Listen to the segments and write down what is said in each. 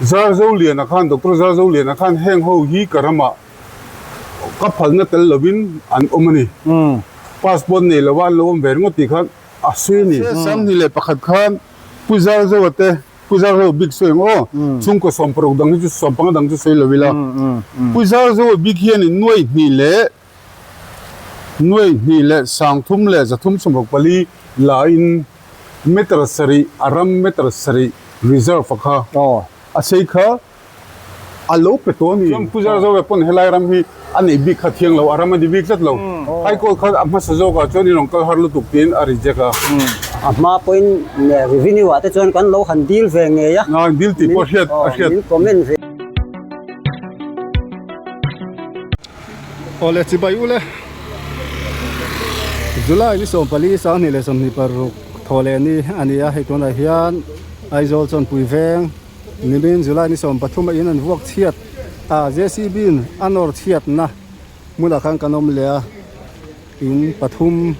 Zarzoliana khan, Doctor Zarzoliana khan heng ho hi ka ramah ka phalna tel lovin an awm a ni. Passport nei lova an lo awm ve ringawt tih khan a sawi a ni. 21 khan Pu Zarzoa te, Pu Zarzoa bik sawi ang aw, chhungkaw 60 dang hi chu 15 dang chu sawi lo ila. Pu Zarzoa bik hianin nuai hnih leh nuai hnih leh sangthum leh zathum sawmruk pali lain meter sarih a ram meter sarih reserve a kha a sei kha a lo pe tawh a ni. Chuan Pu Zarzoa pawn helai ram hi a neih bik kha thiang lo, a ram a ni bik tlat lo. High Court kha a hmasa zawkah chuan in rawn kal har lutuk tiin a reject a. A hma pawhin revenue ah te chuan kan lo han deal ve ngei a. Deal tih pawh a hriat a hriat. Min comment ve. Awle chibai ule July ni 14 2026 thaw leh ni a ni a hei tunah hian Aizawl Chawnpui veng nimin July ni 13 a in an vuak chhiat a JCB in a nawr chhiatna hmunah khan kan awm leh a in pathum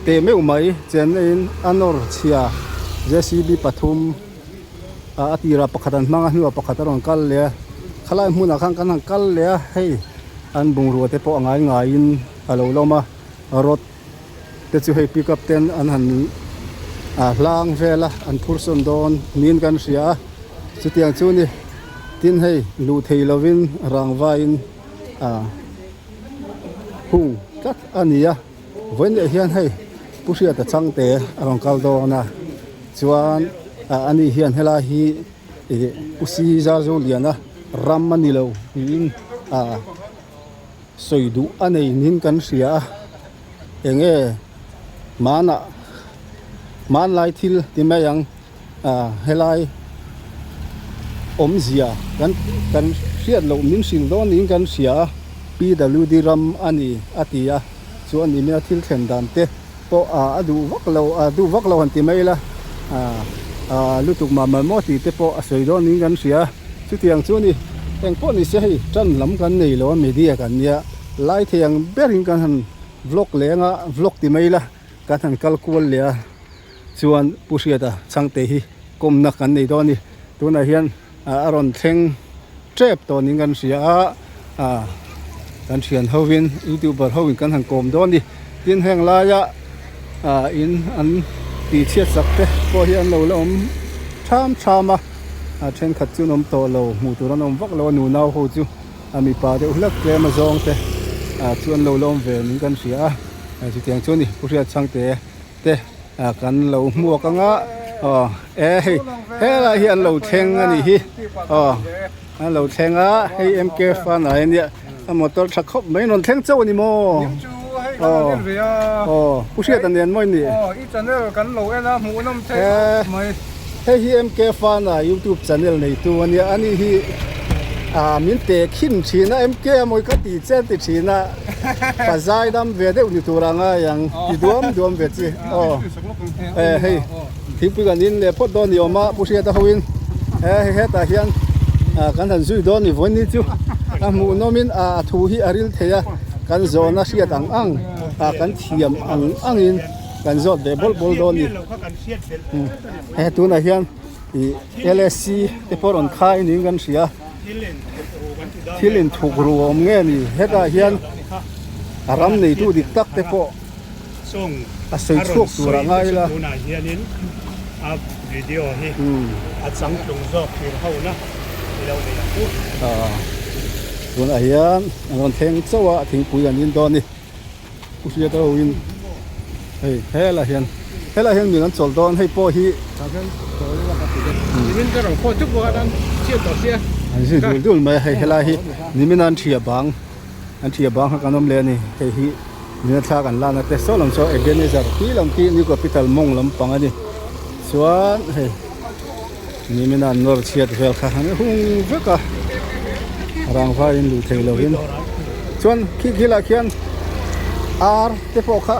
teh meuh mai chenna in a nawr chhia JCB pathum. a tirah pakhat an hmang a hnuah pakhat a rawn kal leh a khalai hmunah khan kan han kal leh a hei an bungrua te pawh a ngai ngaiin a lo lawm a rod te chu hei pickup ten an han ah hlang vel a an phur sawn dawn niin kan hria a chutiang chu ni tin hei luh thei lovin rangvain ah hung tlat a ni a. Vawiin leh hian hei Pu Hriata Changte a rawn kal dawn a, chuan ani hian helai hi ih Pu Si Zarzoliana ram a ni lo tiin ah sawi duh a nei niin kan hria a, eng nge hmanah hmanlai thil ti mai ang ah helai awmzia kan kan hriat loh min hrilh dawn niin kan hria a. PWD ram a ni a ti a, chuan nia thil thlen dan te pawh a duh vak lo a duh vak lo han ti mai ila ah lutuk mah mah maw tih te pawh a sawi dawn niin kan hria chutiang chu ni eng pawh ni se hei tan lam kan nei lo a media kan nia lai thei ang berin kan han vlog leng a vlog ti mai ila kan han kal kual leh a chuan Pu Hriata Chhangte hi kawmna kan nei dawn a ni tunah hian. a rawn thleng tep tawh niin kan hria a ah kan thian hovin youtuber hovin kan han kawm dawn a ni tin heng laia ah in an tih chhiat sak te pawh hi an lo la awm tham tham a a thenkhat chu an awm tawh lo hmuh tur an awm vak lo a nunau ho chu a mipa deuh hlek tlem a zawng te ah chu an lo la awm ve niin kan hria a chutiang chu a ni Pu Hriatchhangte. te kan lo hmuak anga aw e hei helai hi an lo thleng a nih hi aw an lo thleng a hei MK Fanai a nia a motor tha khawp mai rawn thleng chauh a ni maw aw aw Pu Hriata nen maw in nih hei hi MK Fanai youtube channel neitu a nia ani hi ah min teh khin thin a MK a mawi ka ti che ti thin a. Pa zai dam ve deuh ni tur a ngai ang ti duam duam ve chi aw e hei thingpui kan in leh phawt dawn ni awm a Pu Hriata ho in he hei hetah hian ah kan han zui dawn ni vawiin ni chu a hmuh nawm in a thu hi a ril thei a kan zawn a hriat ang ang ah kan thiam ang ang in kan zawt ve bawlh bawlh dawn ni he tunah hian ih L_S_C te pawh rawn khai niin kan hria. Thil inthuk ru a awm nge ni? Hetah hian a ram neitu dik tak te pawh a sawi chhuak tur a ngai ila. Tunah hian an rawn thleng chauh a, thingpui an in dawn a ni. Pu Hriata ho in hei helaiah hian helaiah hian min an chawlh dawn hei pawh hi an zui dul dul mai a hei helai hi nimin an thiah bang an thiah bang kha kan awm leh a ni hei hi nuna thla kan lana te saw lam saw Ebenezer tih lam khi new capital mawng lampang a ni chuan hei nimin an nawr chhiat vel kha an hung vek a rangva in luh thei lovin chuan khi khilah khian ar te pawh kha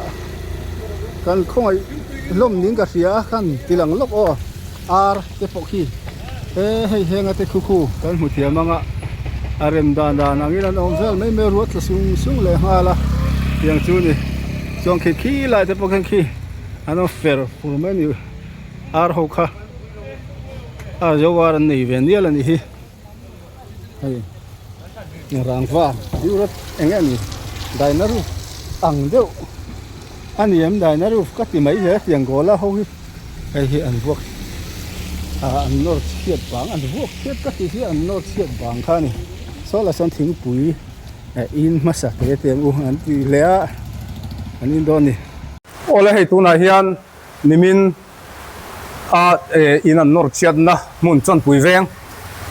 kan khawngaih hlawm niin ka hria a khan ti lang lawk aw ar te pawh khi he hei henga te khu khu kan hmu thiam ang a a rem dan dan angin an awm vel mai mai ruat tla sung sung leh nghal a tiang chu ni chuan khi khi lai te pawh khian khi an awm fer fur mai a ni ar ho kha. A zo var an nei ve nial a nih hi hei rangva diurat eng nge ni daina roof ang deuh a ni em daina roof ka ti mai hle tiang gola ho hi hei hi an vuak ah an nawr chhiat vang an vuak chhiat ka tih hi an nawr chhiat vang kha a ni saw lah sawn thingpui eh in hmasa te te ang u an ti leh a an in dawn a ni. Awle hei tunah hian nimin a in an nawr chhiatna hmun chawnpui veng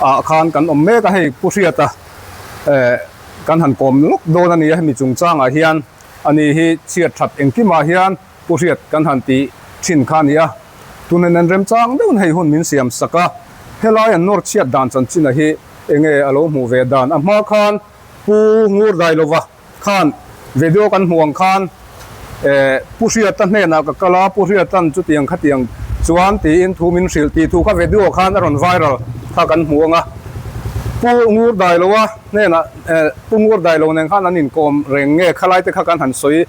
ah khan kan awm mek a hei Pu Hriata kan han kawm lawk dawn a ni a hemi chungchangah hian ani hi chhiat that engkimah hian Pu Hriat kan han tih thin kha a ni a tunin an remchang deuhin hei hun min siam sak a helai an nawr chhiat dan chanchinah hi enge a lo hmuh ve dan a hma khan Pu Ngurdailova Khan video kan hmuh ang khan eh Pu Hriata hnenah ka kal a, Pu Hriata'n chutiang khatiang chuan tiin thu min hrilh tih thu kha video khan a rawn viral kha kan hmu ang a. Pu Ngur Dailoa hnenah eh Pu Ngur Dailo nen khan an inkawm reng nge khalai te kha kan han sawi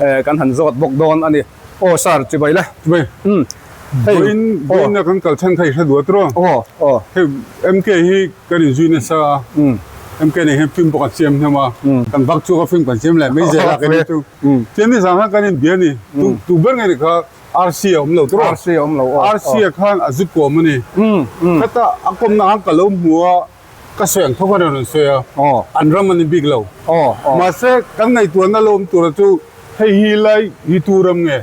eh kan han zawt bawk dawn a ni. Aw sir chibai le. Chibai. Umm hei Vawiin vawiin a kan kal chhan kha i hre duat rawh. Aw aw. Hei MK hi Kan inzui nasa a, MK nen hian film pawh kan siam hnem a, kan vak chhuak a film kan siam leh mai zel a kan in chu. Chuan nizan khan kan inbia a ni, tu ber nge ni kha RC a awm lo tawh a, RC a awm lo aw. RC a khan a zu kawm a ni. Khata a kawmna khan ka lo hmu a, ka sawi ang tho khan a rawn sawi a, an ram a ni bik lo. Mahse kan ngaihtuahna lo awm tura chu hei hi lai hi tu ram nge?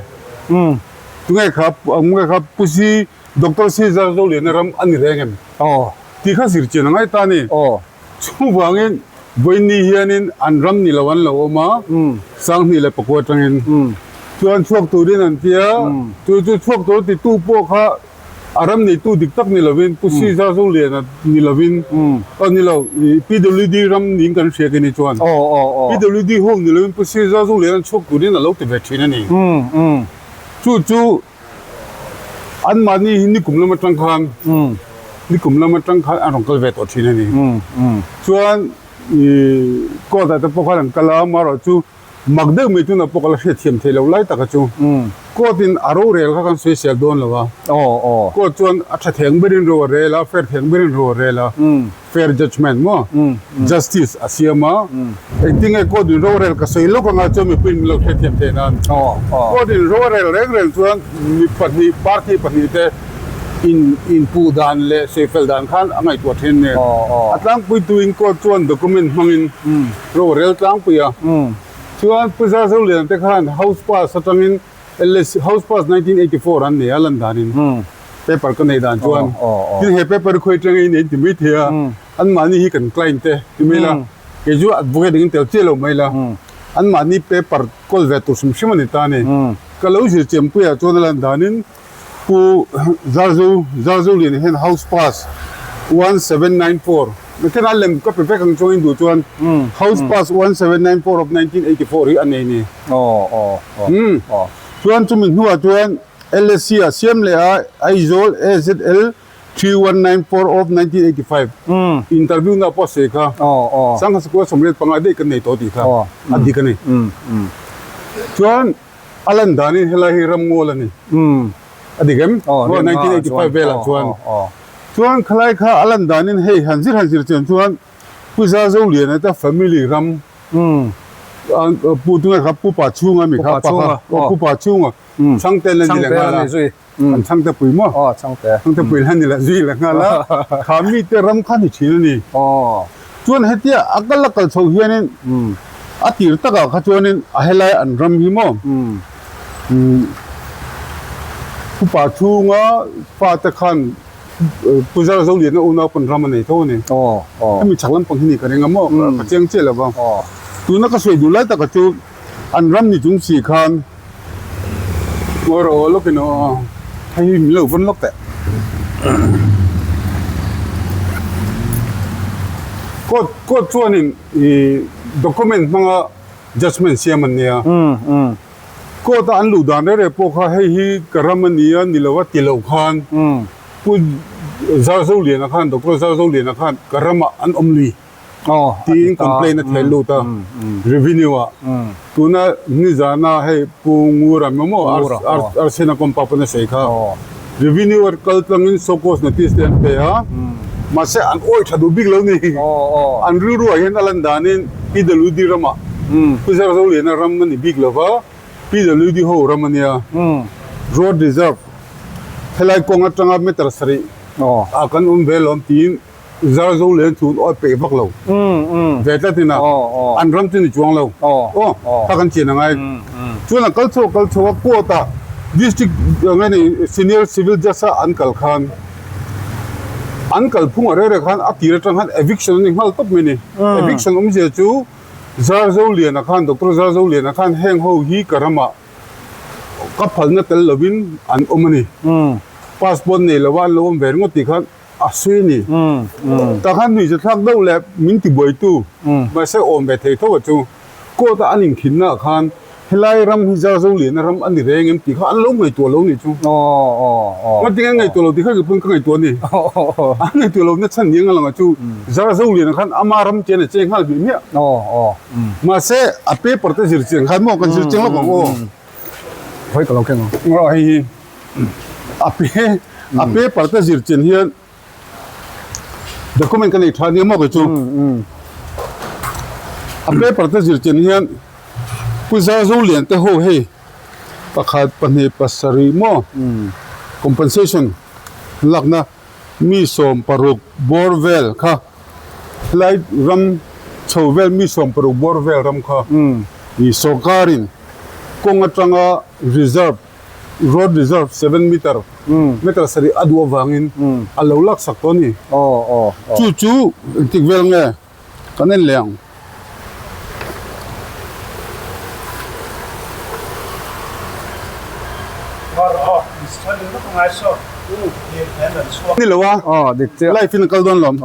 Tunge kha nge kha Pu Si Doctor Caesar Zoliana ram a ni reng em? Aw. Tih kha zir chian a ngai ta a ni. Aw. Chuvangin Vawiinni hianin an ram ni lo an lo awm a, Sanghnih leh Pakua atangin chuan chhuak turin an ti a, chu chu chhuak tur titu pawh kha a ram neitu dik tak ni lovin Pu Caesar Zoliana ni lovin, aw ni lo, PWD ram niin kan hria kini chuan PWD ho ni lovin Pu Caesar Zoliana chhuak turin a lo ti ve thin a ni. Chu chu. Anmahni hi nikum lam atang khan nikum lam atang khan an rawn kal ve tawh thin a ni. Chuan ih court ah te pawh khan an kal a, amaherawh chu mak deuh mai tunah pawh ka la hriatthiam theih loh lai taka chu court in a rorel kha kan sawisel dawn lo a. Court chuan a tha theng berin ro a rel a, fair theng berin ro a rel a. Fair judgement maw? Justice a siam a, engtinge court in rorel ka sawi lawk anga chuan mipuiin min lo hrethiam theih nan. Court in rorel reng reng chuan mi pahnih, party pahnih te in inpuh dan leh sawi fel dan khan a ngaihtuah thin nen. A tlangpui tuin court chuan document hmangin rorel tlangpui a. Chuan Pu Zazoliana te khan house pass atangin LSC House Pass 1984 an nei a lan danin paper ka nei dan chuan tin he paper khawi atanga in ei ti mai thei a anmahni hi kan client te ti mai la kei chu advocate engin tel chiah lo mai la anmahni paper kawl ve tur hrim hrim a ni ta a ni ka lo zir chianpuiah chuan a lan danin Pu Zarzo Zarzoliana hian House Pass 1794 Methena lem ka pe vek ang chuangin duh chuan House Pass 1794 of 1984 hi a nei ni. Chuan chumi hnuah chuan LSC ah siam leh a Aizawl AZL 3194 of 1985 interview na pawh a sawi kha Sangha Sikul 75 daih kan nei tawh tih kha a dik a ni. Chuan a lan danin helai hi ramngawl a ni. A dik em? 1985 velah chuan. Chuan khalai kha a lan danin hei han zir han zir chian chuan Pu Zazoliana te family ram Pu tunge kha Pu Pa Chhunga mi kha pa kha Pu Pa Chhunga Chhangte la ni leh nghal a kan Chhangte pui maw Chhangte pui la ni leh zui leh nghal a kha mi te ram kha ni thin a ni chuan hetia a kal a kal chho hianin a tir takah kha chuanin a helai an ram hi maw Pu Pa Chhunga fate khan Pu Zarzoliana unau pawn ram a nei tho a ni. Hemi chhak lampang hi ni ka ring a maw? Ka chiang chiah lo va. Tuna ka sawi duh lai taka chu an ram ni chung si khan ngawi rawh aw lawkin aw hei hi min lo vawn lawk teh. Court court chuanin ih document hmanga judgement siam an nia. Court a an luh dan reng reng pawh kha hei hi ka ram a ni a ni lo a ti lo khan Pu Zarzoliana khan Doctor Zarzoliana khan ka ramah an awm lui tiin complaint a theh lut a revenue ah tuna nizana hei Pu Ngura maw Arsena compound pawn a sawi kha. Revenue a kal tlangin show cause notice te an pe a, mahse an awih tha duh bik lo ni. An rilru ah hian a lan danin PWD ramah Pu Zarzoliana ram a ni bik lo va, PWD ho ram a nia. Road reserve helai kawng atanga meter sarih ah kan awm ve lawm tiin Zarzolian chu an awih peih vak lo ve tlat in a, an ram chu ni chuang lo. Aw kha kan chian a ngai. Chuan a kal chho a kal chho a court ah district nge ni senior civil judge a an kal khan an kalphung a rere khan a tir atang khan eviction a ni nghal tawp mai a ni. Eviction awmzia chu Zarzoliana khan Doctor Zarzoliana khan heng ho hi ka ramah ka phalna tel lovin an awm a ni. Passport nei lova an lo awm ve ringawt tih khan a sawi a ni. Tah khan nuihza thlak deuh leh min tibuaitu mahse awm ve thei tho a chu. Court a an inkhinna ah khan helai ram hi Zarzoliana ram a ni reng em tih kha an lo ngaihtuah lo nih chu. Ngatinge an ngaihtuah lo tih kha keipawhin ka ngaihtuah a ni. An ngaihtuah lohna chhan ni ang a lang ah chu Zarzoliana khan ama ram chian a che nghal hmiah hmiah. Mahse a paper te zir chiang khan maw kan zir chiang lawk ang aw. Hawi ka lo keng ang. Aw hei hi a pe a paper te zir chian hian Document ka nei tha nia maw kei chu. A paper te zir chian hian Pu Zarzolian te ho hei pakhat pahnih pasarih maw compensation lakna mi 16 bawr vel kha helai ram chho vel mi 16 bawr vel ram kha ih sorkarin kawng atanga reserve Road reserve 7 meter, meter sarih a duh avangin a lo laksak tawh a ni. Chu chu engtik vel nge kan en leh ang. Ni lo a, live in a kal dawn lawm.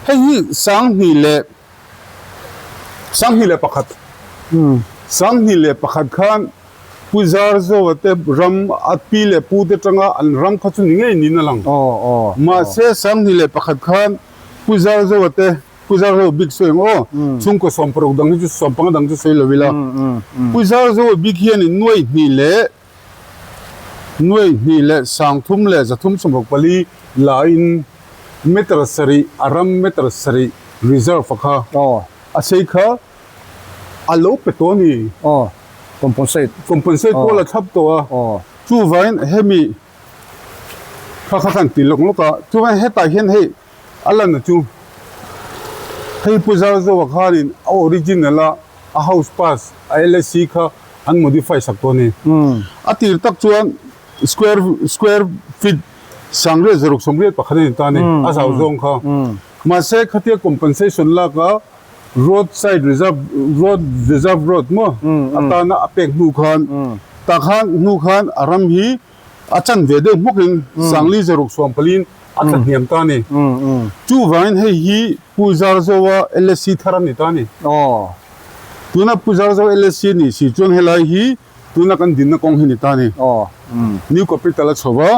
Hei hi 2021, 2001 khan Pu Zarzoa te ram a pi leh pu te tanga an ram kha chu ni ngei niin a lang. Mahse 2001 khan Pu Zarzoa te, Pu Zarzoa bik sawi ang aw, chhungkaw 60 dang hi chu 15 dang chu sawi lo ila. Pu Zarzoa bik hianin nuai hnih leh nuai hnih leh sang thum leh zathum 64 lain meter sarih a ram meter sarih reserve a kha a sei kha A lo pe tawh a ni. Aw, compensate. Compensate pawh a la thlap tawh a. Aw. Chuvangin hemi kha kha kan ti lawk lawk a, chuvangin hetah hian hei a lanna chu hei Pu Zarzoa khanin a original a a house pass a LSC kha an modify sak tawh a ni. A tir tak chuan square square feet 1681 a ni ta a ni, a zau zawng kha. Mahse khatia compensation lak a. Road side reserve road reserve road maw atana a pek hnu khan tah khan hnu khan a ram hi a chan ve deuh hmawkin 5314 in a tla hniam ta a ni. Chuvangin hei hi Pu Zarzoa LSC thar a ni ta a ni. Tuna Pu Zarzoa LSC a nih si chuan helai hi tuna kan dinna kawng hi ni ta a ni. New Capital a chho va,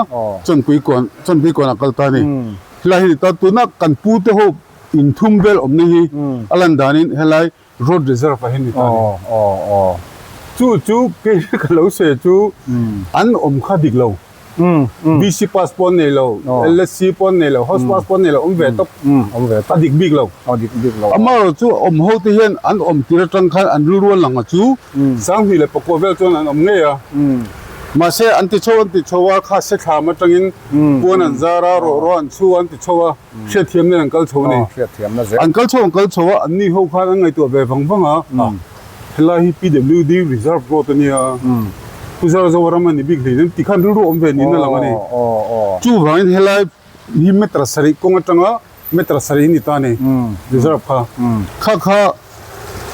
Chawnpui kawn Chawnpui kawnah kal ta a ni. Helai hi ni ta tuna kan pu te ho Inthum vel awmna hi a lan danin helai road reserve ah hian ni ta a ni. Chu chu kei ka lo sawi chu an awm kha dik lo. BC pass pawh an nei lo, LSC pawh an nei lo, house pass pawh an nei lo, awm ve tawp. A dik bik lo. Amaherawhchu chu awm ho te hian an awm tir atang khan an rilru a lang a chu 2009 vel chuan an awm ngei a. Mahse an ti chho an ti chho a, kha sethlam atangin puan an zar a, rawh rawh an chhu a an ti chho a. Hriatthiam nen an kal chho a ni. Hriatthiamna zel. An kal chho an kal chho a, anni ho khan an ngaihtuah ve vang vang a, helai hi PWD reserve road a nia, Pu Zarzoa ram a ni bik hleinem tih khan rilru awm ve niin a lang a ni. Chuvangin helai hi meter sarih kawng atanga meter sarih hi ni ta a ni, reserve kha. Kha kha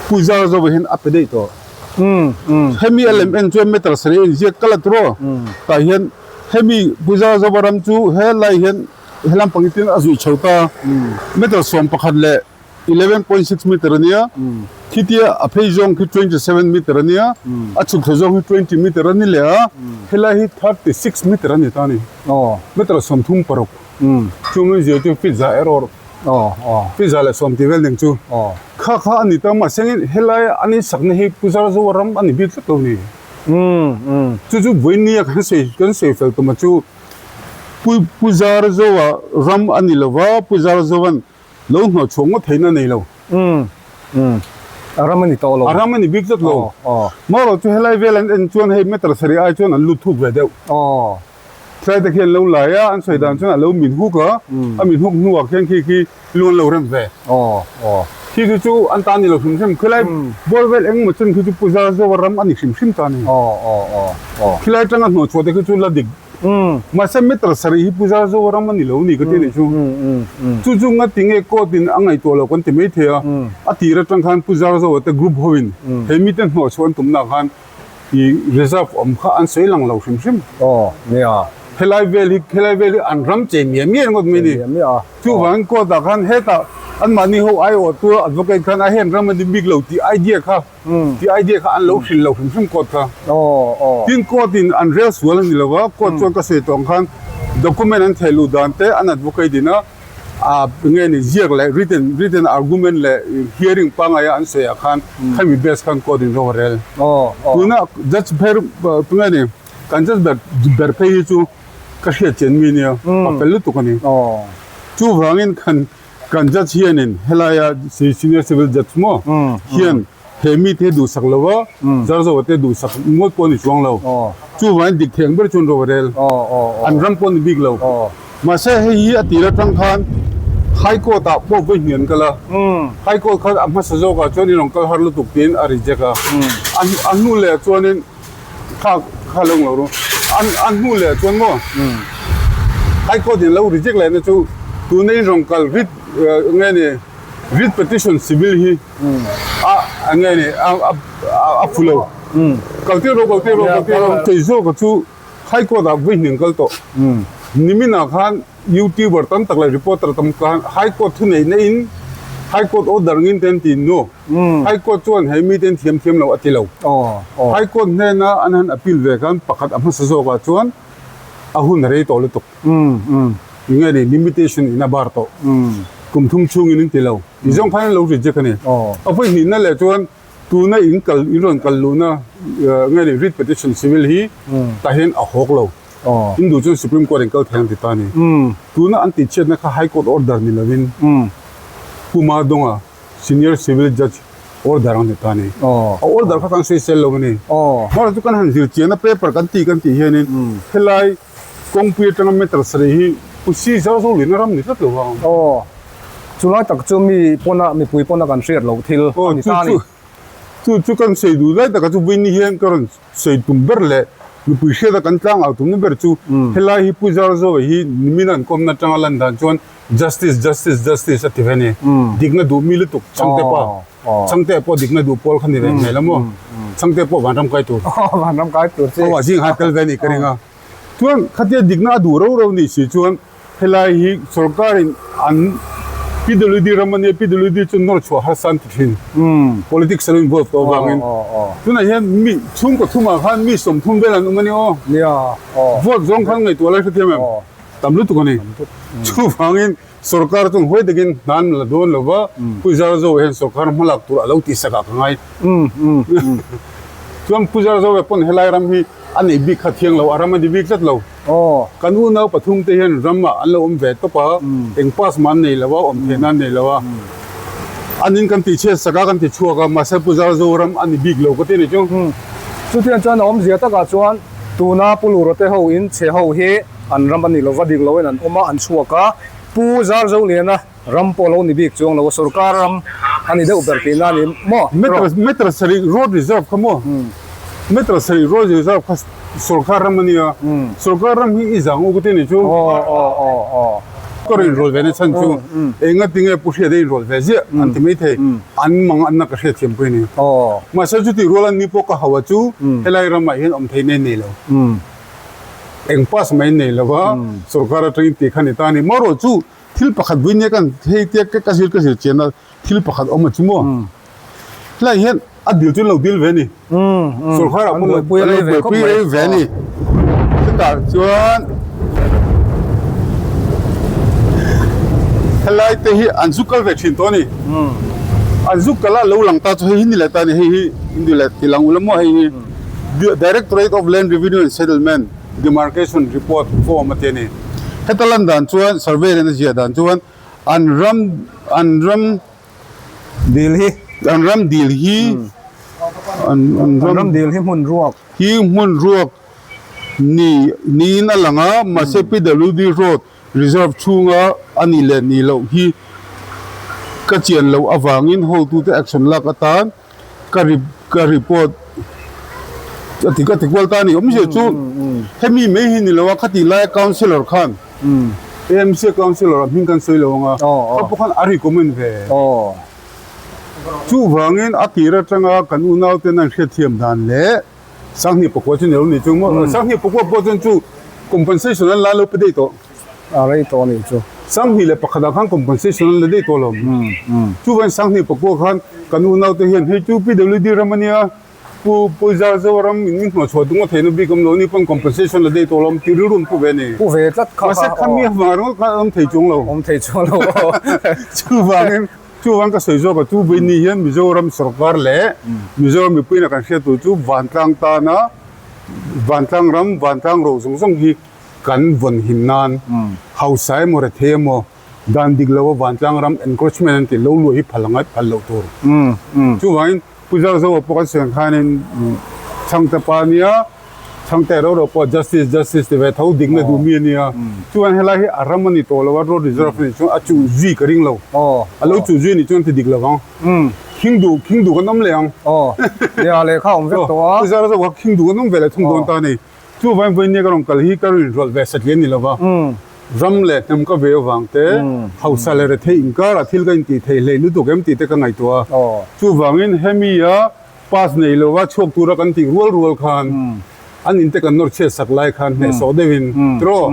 Pu Zarzoa hian a pe daih tawh. Hemi a lem en chuan meter sarih a inziak kal a turaw, tah hian hemi Pu Zarzoa ram chu helai hian Helam pang tin a zuih chho ta. Meter 11 leh 11.6 meter a nia. Khitia a phei zawng khi 27 meter a nia. A chhuk thla zawng hi 20 meter a ni leh a. Helai hi 36 meter a ni ta a ni. Meter 36. Chu min zir chu feet za erawh feet 110 tih vel ning chu. Kha kha a ni ta mahse helai an insakna hi Pu Zarzoa ram a ni bik tlat lo a ni. Chu chu vawinia kan sawi fel tuma chu. Pu Pu Zarzoa ram a ni lova, Pu Zarzoa'n lo hnawh chhuah ngawt theihna a nei lo. Umm umm a ram a ni tawh lo. A ram a ni bik tlat lo. Marawh chu helai vel an en chuan hei meter sarih ai chuan an lut thuk ve deuh. Thlai te khi an lo lai a, an sawi dan chuan a lo min huk a, a min huk hnuah khian khi khi lu an lo rem ve. Khi khi chu an ta ni lo hrim hrim. Khilai bawr vel engemaw chen khi chu Pu Zarzoa ram a ni hrim hrim ta ni. Khilai atanga hnawh chhuah te khi chu la dik. Mahse meter sarih hi Pu Zarzoa ram a ni lo ni ka ti a nih chu. Chu chu ngati nge court in a ngaihtuah lo kan ti maithei a, a tir atang khan Pu Zarzoa te group ho in he mite hnawh chhuah an tumna khan I reserve awm kha an sawi lang lo hrim hrim. Aw, nia. Helai vel hi, helai vel hi an ram chei miah miah ringawt mai ni. Chei miah miah a. Chuvangin court ah khan hetah anmahni ho aiawh tura advocate khan a hen ram a ni bik lo tih idea kha, tih idea kha an lo hrilh lo hrim hrim court kha. Aw, aw. Tin court in an rel sual a ni lo va, court chuan ka sawi tawh ang khan document an theh luh dan te an advocate in a A nge ni ziak leh written written argument leh hearing pangaia an sawi ah khan khami base khan court in ro a rel. Tuna judge ber tunge ni kan judge ber ber phei hi chu ka hriat chian mi nia a fel lutuk a ni. Chuvangin kan kan judge hianin helaia senior civil judge maw hian he mite hi duhsak lo a, Zarzoa te duhsak ngawt pawh a ni chuang lo. Chuvangin dik thei ang ber chuan ro a rel. An ram pawh a ni bik lo. Mahse hei hi a tir atang khan High Court ah pawh vawi hnih an kal a. High Court khan a hmasa zawkah chuan in rawn kal har lutuk tiin a reject a. A hnu leh chuanin kha kha lo nglo ru. A hnu leh chuan maw High Court in lo reject lehna chu tuna in rawn kal writ nge ni writ petition civil hi a nge ni a phu lo. Kal tir rawh kal tir rawh kal tir rawh. Kei zawka chu High Court ah vawi hnih kal tawh. Nimin ah khan YouTuber tam tak leh reporter tam khan High Court thu neih na in High Court order ngin te an ti no. High Court chuan he mite an thiam thiam lo a ti lo. High Court hnena an han appeal ve khan pakhat a hmasa zawk ah chuan a hun a rei tawh lutuk. Enge ni limitation in a bar tawh. Kum thum chhungin an ti lo. Ti zawng khan an lo reject a ni. A vawi hnih na leh chuan Tuna in kal in rawn kal luhna nge ni writ petition civil hi tah hian a hawk lo. In duh chuan Supreme Court in kal thei ang ti ta a ni. Tuna an tihchhiatna kha High Court order ni lovin Pu Madonga Senior Civil Judge order ang ti ta a ni. A order kha kan sawi sel lo a ni. Hmar chu kan han zir chian a paper kan tih kan tih hianin helai kawngpui atanga meter sarih hi Pu Si Zarzo lina ram ni tlat lo vang. Aw, chulai tak chu mi pawna mipui pawna kan hriat loh thil a ni ta a ni. Chu chu kan sawi duh lai taka chu Vini hian ka rawn sawi tum ber leh mipui hriata kan tlang au tumna ber chu helai hi Pu Zarzo hi nimin an kawmna atanga lan dan chuan Justice, Justice, Justice a ti ve a ni. Dikna duh mi lutuk Changte pa. Changte pawh dikna duh pawl kha ni ve hmel a maw? Changte pawh vanram kai tur. Vanram kai tur chi. Aw a zing han tel ve a nih ka ring a. Chuan khatia dikna a duh rau rau nih si chuan helai hi sorkarin an PWD ram a nia, PWD chu nawr chhuah harsa an ti thin. Politics a lo involve tawh avangin. Tunah hian mi chhungkaw thumah khan mi 30 vel an awm a ni aw. Vote zawng khan ngaihtuah lai hrethiam em? Tam lutuk a ni. Chuvangin sorkar chuan huai takin hna an la dawn lo va, Pu Zarzo hian sorkar hmalak tur a lo tihsak ah ka ngai. Chuan Pu Zarzo pawn helai ram hi a neih bik kha thiang lo, a ram a ni bik tlat lo. Kan unau pathum te hian ram ah an lo awm ve tawp a, eng pass mah an nei lo a, awm theihna an nei lo a. An in kan tihchhiat sak a, kan ti chhuak a, mahse Pu Zarzo ram a ni bik lo ka ti a ni chu. Chutiang chuan a awmzia takah chuan tuna Pu Lurate ho in chhe ho hi An ram a ni lova dik loin an awm a, an chhuak a. Pu Zarzoliana ram pawh lo ni bik chuang lo a, sorkar ram a ni deuh ber tihna a ni maw? Meter meter sarih road reserve kha maw? Meter sarih road reserve kha sorkar ram a nia. Sorkar ram hi i zang u ka ti a ni chu. Aw aw aw aw. Ka rawn inrawlh ve na chhan chu enga tinge Pu Hriata inrawlh ve ziah an ti maithei. An mang anna ka hriatthiam pawh a ni. Mahse chutih rual an ni pawh ka hau a chu helai ramah hian awm theihna a nei lo. Eng pass mai nei lo va, sorkar atangin tih kha ni ta a ni. Marawh chu thil pakhat vui nia kan hei tia ka zir ka zir chian a, thil pakhat awm a chu maw? Helai hian a dil chu an lo dil ve a ni. Sorkar ah pawh an lo buaipui rei ve a ni. Chutah chuan helai te hi an zu kal ve thin tawh a ni. An zu kal a lo lang ta chu hei hi ni leh ta a ni, hei hi in duh leh ti lang ula maw hei hi. Directorate of Land Revenue and Settlement Demarcation Report Form a ti a ni. Heta lan dan chuan survey nen a ziah dan chuan an ram an ram dil hi an ram dil hi an an ram dil hi hmun ruak hi hmun ruak ni niin a lang a mahse PWD road reserve chhunga a nih leh nih loh hi ka chian loh avangin hotute action lak atan ka ka report a ti ka ti kual ta a ni awmzia chu hemi mai hi ni lo a khatih laia councillor khan AMC councillor a hming kan sawi lo ang a kha pawh khan a recommend ve chuvangin a tir atanga kan unau ten an hriatthiam dan leh Sanghnih pakua chu ni lo ni chu maw Sanghnih pakua pawh chuan chu compensation an la lo pe daih tawh. A rei tawh a nih chu. 21 ah khan compensation an la daih tawh lo. Chuvangin 31 khan kan unaute hian hei chu PWD ram a nia, Pu Pawizar Zoram in min hnawhchhuah tung a theihna bik awm lo ni pawn compensation la daih tawh lo tih rilru an pu ve a ni. Pu ve tlat kha kha. Mahse khami avang ringawt khan an awm thei chuang lo. Awm thei chuang lo. Chuvangin chuvang ka sawi zawk a chu vawiin ni hian Mizoram sorkar leh Mizoram mipuiin a kan hriat tur chu vantlang tana vantlang ram vantlang ro zawng zawng hi Kan vawn him nan hausa emaw rethei emaw dan dik lo a vantlang ram encroachment an tih lo luah hi phal angai phal loh tur. Chuvangin Pu Zarzoa pawh kan sawi ang khanin Chhangte pa ania Chhangte ro ro pawh justice justice ti ve tho dikna duh mi ania. Chuvangin helai hi a ram a ni tawh lo a road reserve a nih chuan a chuh zui ka ring lo. A lo chuh zui a nih chuan ti dik lo ang. Khing duh khing duh kan awm leh ang. Pu Zarzoa kha khing duh kan awm ve leh thung dawn ta a ni. Chu vain vawinia ka rawn kal hi ka rinrawlh ve satliah ni lova, ram leh hnam ka ve avang te, hausa leh rethei inkarah thil ka intih theih hleih lutuk em tih te ka ngaihtuah a. Chuvangin hemi a pass nei lova chhuak tura kan tih rual rual khan an inte kan nawr chhiat sak lai khan hnehsawh deuhin tiraw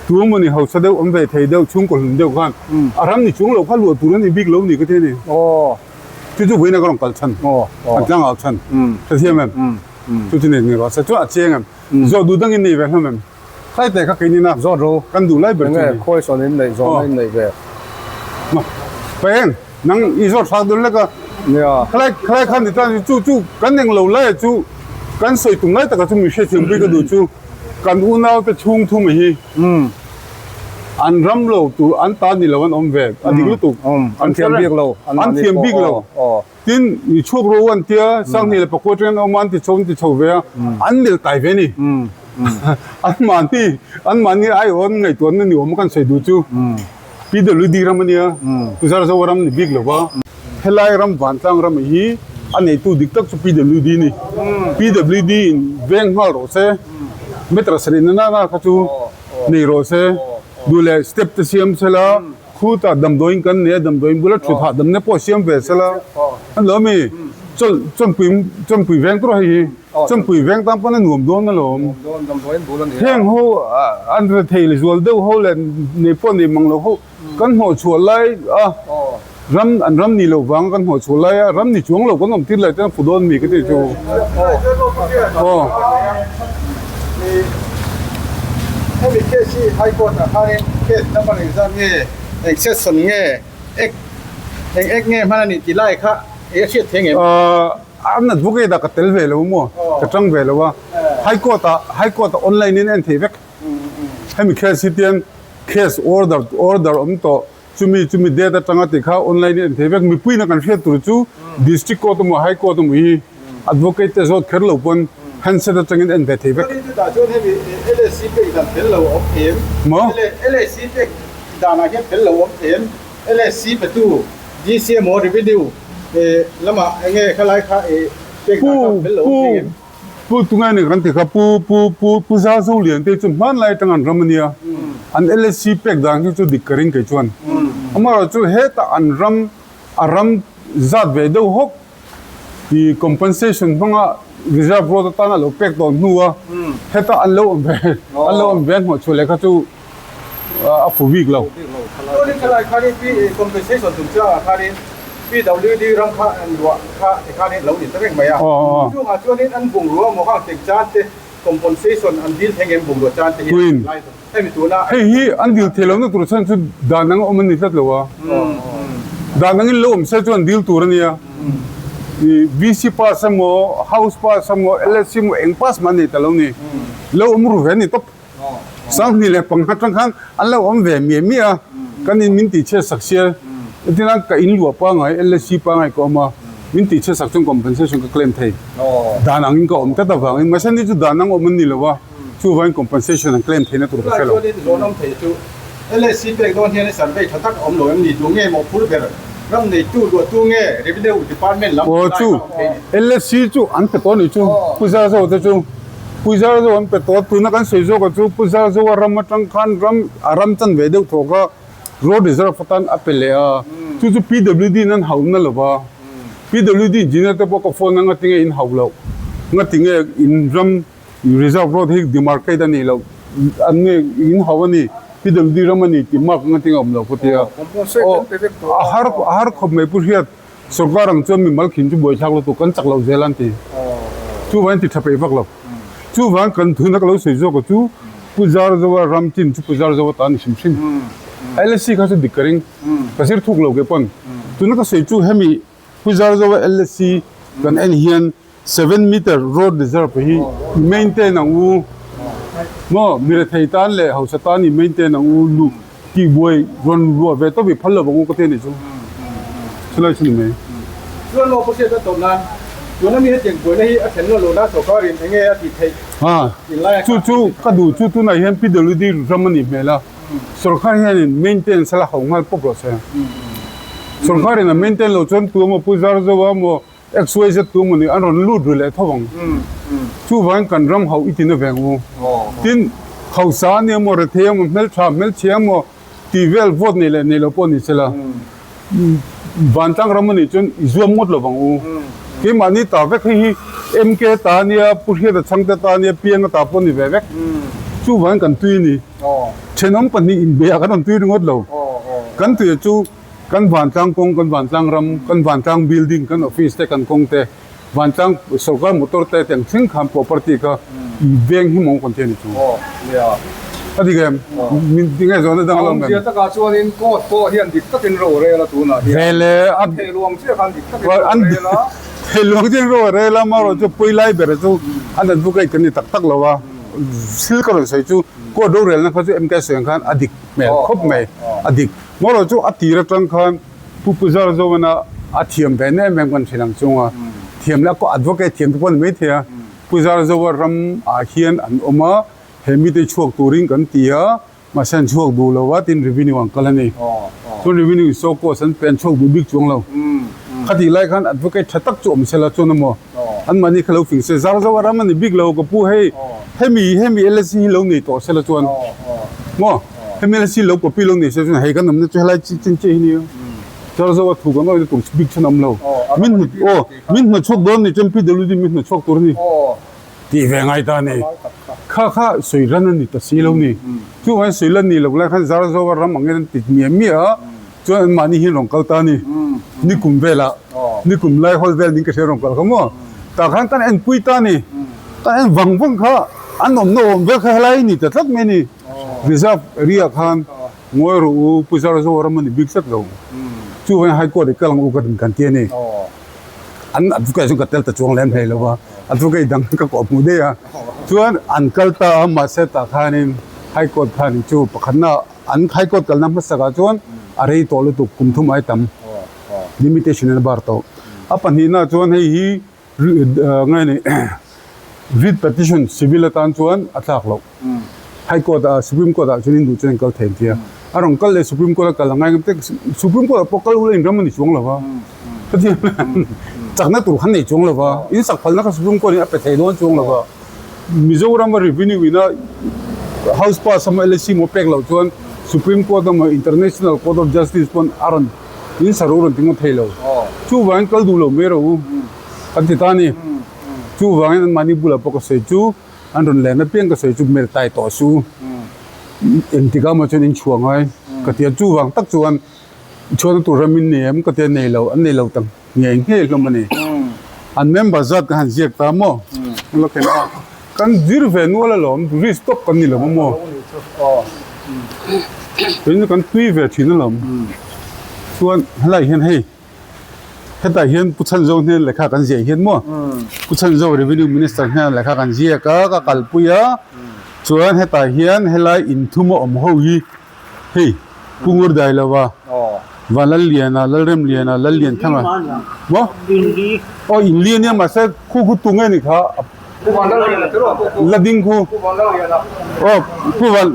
tu emawni hausa deuh awm ve thei deuh chhungkaw hlun deuh khan a ram ni chung lo kha luah tur a ni bik lo ni ka ti a ni. Chu chu vawiina ka rawn kal chhan, an tlangau chhan ka thiam em? Chu chu nei ni rawh se chuan a chiang em? Zawh duh dangin nei ve hlawm em? Khlai te kha keini na Zawt ro. Kan duh lai ber chu ni. Khawi sawn in neih zawhna in neih ve. Ma Peng nang i zawt thlak dawn lek a. Nia. Khlai khlai khan ni tan chu chu kan eng lo lai a chu kan sawi tum lai taka chu mi hrethiam pui ka duh chu kan unau te chhung thum a hi an ram lo tur an ta ni lo an awm ve a dik lutuk. An thiam bik lo. An thiam bik lo. Tin, i chhuak ro an tia, 2009 atangin an awm a, an ti chho an ti chho ve a, an mel tai ve a ni. An mahni, an mahni aiawh an ngaihtuahna ni awm a kan sawi duh chu PWD ram a nia, Zarzo ram ni bik lo va. Helai ram vantlang ram hi a neitu dik tak chu PWD a ni. PWD in veng nghal rawh se, meter sarih na na kha chu nei rawh se, duh leh step te siam sela, Khutah damdawiin kan nei a, damdawiin bula thut hahdamna pawh siam ve sela an lo ami? Chawnpui chawnpui veng tur a hei hi, chawnpui veng tan pawn a nuam dawn alawm. Heng ho an rethei leh zual deuh ho leh nei pawh nei mang lo ho kan hnawh chhuah lai a, ram an ram ni loh vanga kan hnawh chhuah lai a, ram ni chuang lo kan awm tir lai te an fu dawn mi ka ti chu. Aw. Hemi case hi High Court ah khanin case number engzat nge, eng section nge, ek eng ek nge hman a nih tih lai kha eng a hriat thei ngem? An advocate ah ka tel ve lo maw, ka tang ve lo a, High Court ah High Court ah online in en thei vek. Hemi case hi tian case order order awm tawh chumi chumi date atanga tih kha online in en thei vek. Mipuiin a kan hriat tur chu District Court emaw High Court emaw hi Advocate te zawt kher lo pawn handset atangin en ve thei vek. Chuanin chutah chuan hemi LSC pek dan fel lo a awm thei em? Maw? LSC pek danah hian fel lo a awm thei em? LSC petu DC emaw Revenue lamah enge khalai kha pek dan kha fel lo a awm thei em? Pu tungai nen kan ti kha Pu Pu Pu Pu Zazo Lian te chu hmanlai atang an ram ania an LSC pek dan hi chu dik ka ring kei chuan amaherawh chu hetah an ram a ram zat ve deuh hawk i compensation hmanga reserve road atana lo pek tawh hnu a heta an lo awm ve an lo awm ve an hmuh chhuah leh kha chu a fu bik lo. Chuanin thalai khanin P compensation chungchangah khanin PWD ram kha an luah kha tikhanin lo ni ta reng mai a. Chungah chuanin an bungrua maw khang teng chan te compensation an dil thei ngem bungrua chan te hi lai hemi tuna Hei hi an dil thei lohna tur chhan chu dan anga awm an ni tlat lo a. Dan angin lo awm se chuan dil tur a nia. VC pass emaw, House pass emaw, LSC emaw eng pass mah an nei ta lo ni. Lo awm ru ve a ni tawp. 2005 atang khan an lo awm ve miah miah a, kan in min tihchhiat sak sia, entirna ka in luah pangai LSC pangai ka awm a, min tihchhiat sak chuan compensation ka claim thei. Dan angin ka awm tlat avangin mahse ni chu dan ang awm an ni lo a, chuvangin compensation an claim theihna tur ka hre lo. Tunah chuanin zawn awm thei chu LSC pek dawn hian survey tha tak a awm lo em ni? Tu nge mawhphur ber? Ram neitu luahtu nge Revenue Department lam Aw lai chu kha awm thei ni? LSC chu an pe tawh a nih chu Pu Zarzo te chu. Pu Zarzo an pe tawh a, tuna kan sawi zawk ah chu Pu Zarzo a ram atang khan ram a ram chan ve deuh thawk a, road reserve atan a pe leh a, chu chu PWD in an hauh na lo va, PWD engineer te pawh ka phone a ngatinge in hauh loh, ngatinge in ram reserve road hi demarcate a nih loh, an nge in hauh a ni, PWD ram a ni tih mark ngatinge a awm loh ka ti a, aw a har a har khawp mai Pu Hriat. Sorkar ang chuan mimal khin chu buaithlak lutuk kan chak lo zel an ti. Chuvangin ti tha peih vak lo. Chuvang kan thuna ka lo sawi zawk a chu Pu Zarzoa ram chin chu Pu Zarzoa ta a ni hrim hrim. LSC kha chu dik ka ring. Ka zir thuk lo ke pawn. Tuna ka sawi chu hemi Pu Zarzoa LSC kan en hian Seven meter road reserve hi i maintain ang u maw mi rethei tan leh hausa tan i maintain ang u lu tih buai rawn ruah ve tawp i phal lo vang u ka ti a nih chu chulai chu ni mai. Chuan maw Pu Hriat a tawp nan tuna mi hetiang buaina hi a thlen lo na sorkarin enge a tih theih in lai a Chu chu ka duh chu tunah hian PWD ram a nih hmel a sorkar hianin maintain sela ho nghal pawp rawh se sorkarin a maintain loh chuan tu emaw Pu Zarzoa maw XYZ tu emaw nih an rawn lut ri leh tho ang. Chuvangin kan ram hauh i ti na veng u. Tin, hausa a ni emaw, rethei emaw, hmeltha, hmelchhia emaw tih vel vote nei leh nei lo pawh ni sela, vantlang ram a nih chuan i zuam ngawt lo vang u. Keimahni ta vek hei hi MK ta a nia, Pu Hriata Chhangte ta a nia, Pianga ta pawh a ni ve vek. Chuvangin kan tui a ni. Thenawm pahnih inbeiah kan rawn tui ringawt lo. Kan tuia chu. Kan vantlang kawng, kan vantlang ram, kan vantlang building, kan office te, kan kawng te, vantlang sorkar motor te tiang thleng khan property kha i veng hi mawng kan ti a ni chu. A dik em? Min ti nge zawhna dang a lo awm em? Awmzia takah chuanin court pawh hian dik takin ro a rel a tunah hian. Vele a. An theiluang chiah khan dik takin ro a rel a. Theiluang chiah in ro a rel a, amaherawhchu chu pawi lai ber chu an advocate kan ni tak tak lo a. Thil ka rawn sawi chu court rorelna kha chu MK sawi ang khan a dik hmel khawp mai, a dik. Marawh chu a tir atang khan Pu Pu Zarzoana a thiam ve em em kan hrilh ang chung a, thiam leh a advocate thiam te pawh a ni maithei a, Pu Zarzoa ram ah hian an awm a, he mite chhuak turin kan ti a, mahse an chhuak duh lo a tin revenue an kal a ni. Chuan revenue in so cost an pe an chhuak duh bik chuang lo. Khatih lai khan advocate tha tak chu awm sela chuan emaw anmahni kha lo fing se, Zarzoa ram a ni bik lo ka pu hei hemi hemi LSC hi lo nei tawh sela chuan maw. Hemi la si lo copy lo nei se chuan hei kan awmna chu helai chi chin chiah hi nia. Charzo a thu kan awih na tur bik chuan a awm lo. Min hnu aw min hnu chhuak dawn ni chuan PWD min hnu chhuak tur a ni. Tih ve ngai ta a ni. Kha kha sawi ran a ni ta si lo ni. Chuvangin sawi lan ni lo lai khan Zarzo a ram angin an ti miah miah a chuan an mahni hian rawn kal ta a ni. Nikum velah nikum lai hawl vel ning ka hria rawn kal kha maw. Tah khan kan enpui ta a ni. Kan en vang vang kha an awmna awm vel kha helai a ni ta tlat mai a ni. Reserve area khan ngawi rawh u Pu Zarzo ram a ni bik tlat lo. Chuvangin High Court i kal ang u ka kan ti a ni. An advocate chu ka tel ta chuang lem hlei lo va, advocate dang ka kawh hmuh daih a. Chuan an kal ta a mahse tah khanin High Court khanin chu pakhatna an High Court kalna hmasakah chuan a rei tawh lutuk kum thum ai tam limitation in a bar tawh. A pahnihna chuan hei hi Ngai ni writ petition civil atan chuan a tlak loh. High Court ah Supreme Court ah chuan in duh chuan in kal thei an ti a. A rawn kal leh Supreme Court a kal a ngai ngam te Supreme Court ah pawh kal ula in ram a ni chuang lo va. Pathian chakna tur khan nei chuang lo va. In sak phalna kha Supreme Court in a pe thei dawn chuang lo va. Mizoram a revenue ina house pass emaw LSC emaw pek loh chuan Supreme Court emaw International Court of Justice pawn a rawn in sa ro rawn ti ngawt thei lo. Chuvangin kal duh lo mai rawh u kan ti ta a ni. Chuvangin anmahni bulah pawh ka sawi chu an rawn len apiang ka sawi chu hmel tai tawh su engtikah emaw chuan in chhuah ngai ka ti a. Chuvang tak chuan chhuahna tur ram in nei em ka ti a, nei lo an nei lo ta ngei ngei hlawm a ni. An member zat ka han ziak ta maw? La khen a, kan zir ve nual alawm, risk tawp kan ni lo maw? Tin kan tui ve thin alawm. Chuan helai hian hei hetah hian Pu Chhanzo hnen lehkha kan ziah hian maw? Pu Chhanzo Revenue Minister hnen lehkha kan ziak a, ka kalpui a. Chuan hetah hian helai inthum a awm ho hi hei Pu Ngurdailova, Vanlalliana, Lalremliana, Lallianthanga maw? Aw inli ania mahse khu khu tunge ni kha la ding khu aw Pu Van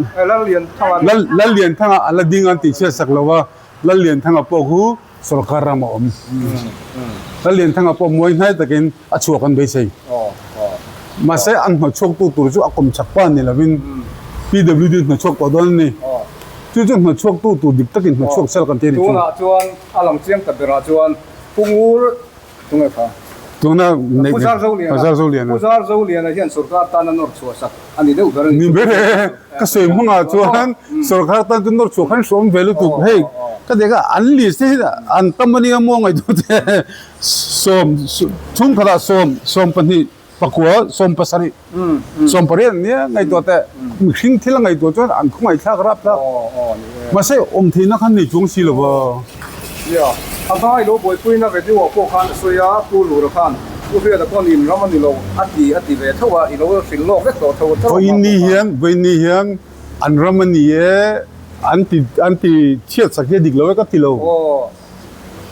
Lallianthanga a la ding an tih chhiat sak lova Lallianthanga pawh khu Sorkar ram a awm. Lallianthanga pawh muai hnai takin a chhuak an beisei. Mahse an hnawhchhuak tu tur chu a kawm chak pa ni lovin PWD hnawhchhuak tawh dawn a ni. Chu chu hnawhchhuak tu tur dik takin hnawhchhuak sel kan ti a ni chu. Tunah chuan a lang chiang ta berah chuan Pu Ngur Tunge kha? Tuna Pu Zarzoliana. Pu Zarzoliana. Pu Zarzoliana hian sorkar tan a nawr chhuah sak a ni deuh ber a ni. Ni ber e, ka sawi hmangah chuan sorkar tan chu nawr chhuah khan hrawm ve lutuk. Hei ka dek a, an list te hi an tam a nia maw ngaihtuah te sawm chhungkhatah sawm, 12, pakua, 17, 18 an nia ngaihtuah teh. Mihring thil a ngaihtuah chuan an khawngaihthlak rap thlak. Mahse awm theihna khan nei chuang si lo va. Nia, a hma ilo buaipuina video ah pawh khan a sawi a, Pu Lura khan Pu Hriata pawn in ram a ni lo a ti a ti ve tho a, ilo hrilh lawk vek tawh tho a. Vawiin ni hian, vawiin ni hian an ram a ni e, an ti an ti chhiat sak hi a dik lo e ka ti lo.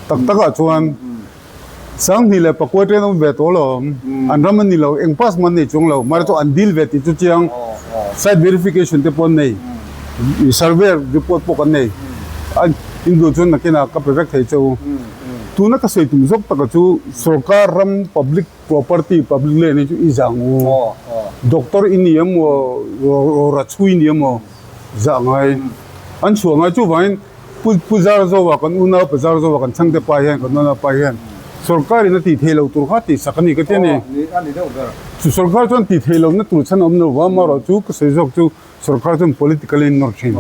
Tak tak ah chuan 2009 ṭen awm ve tawh lo awm, an ram a ni lo, eng pass man nei chuang lo, mahse chu an dil ve tih chu chiang, site verification te pawh an nei, survey report pawh kan nei, an induh chuan nakinah ka pe vek thei che u. Tuna ka sawi tum zawk taka chu sorkar ram public property, public land hi chu i zah ang u, doctor i ni emaw, rora chhui i ni emaw zah ngai, an chhuah ngai chuvangin, Pu Pu Zarzoa kan unau Pa Zarzoa kan chhangte pa hian kan unau pa hian sorkar in a tih theih loh tur kha tih sak a ni ka ti a ni. Chu sorkar chuan tih theih lohna tur chhan a awm lo va, amaherawh chu ka sawi zawk chu sorkar chuan political in nawr thin.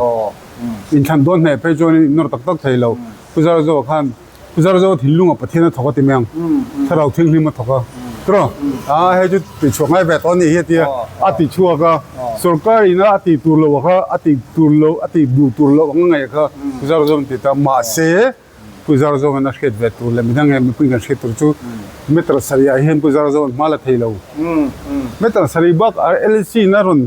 Inthlan dawn hneh phei chuan in nawr tak tak thei lo. Pu Zarzoa khan Pu Zarzoa thinlunga Pathian a thawk a ti mai ang. Thlarau Thianghlim a thawk a. Tiraw? Aa hei chu tih chhuak ngai ve tawh a nih hi a ti a. A ti chhuak a. Sorkar ina a tih tur loh kha a tih tur loh a tih duh tur loh ang a ngaih kha Pu Zarzoa ti ta. Mahse Pu Zarzoa'n a hriat ve tur leh midang nge mipui kan hriat tur chu meter sarih ah hian Pu Zarzoa'n hma la thei lo. Meter sarih bak LC in a rawn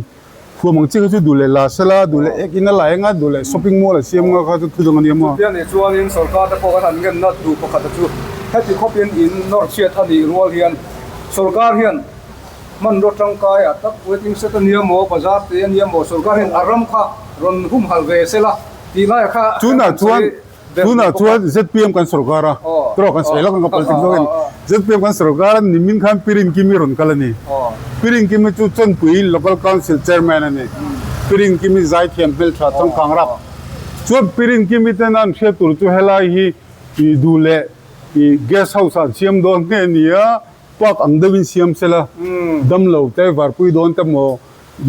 Khuam ang chi kha chu duh leh la sela, duh leh ek in a la eng a, duh leh shopping mall a siam nga kha chu thu dang a nia maw? Chutia nih chuanin sorkar te pawh kan han ngenna duh pakhat a chu heti khawpin in nawr chhiat a nih rual hian sorkar hian hmanraw tangkai ah tak waiting shed a nia maw, bazar te a nia maw, sorkar hian a ram kha rawn humhalh ve sela tih lai kha Tunah chuan Tunah chuan zpm kan sorkar a, tawh kan sawi lawk ang ka politics zawk a ni. Zpm kan sorkar a, nimin khan Pirin Kimi rawn kal a ni. Pirin Kimi chu Chawnpui Local Council Chairman a ni. Pirin Kimi zaithiam hmeltha changkang rap. Chuan Pirin Kimi tena an hriat tur chu helai hi i duh leh i guest house ah an siam dawn nge ni a, park ang deuhin siam sela, damlo te varpui dawn te maw,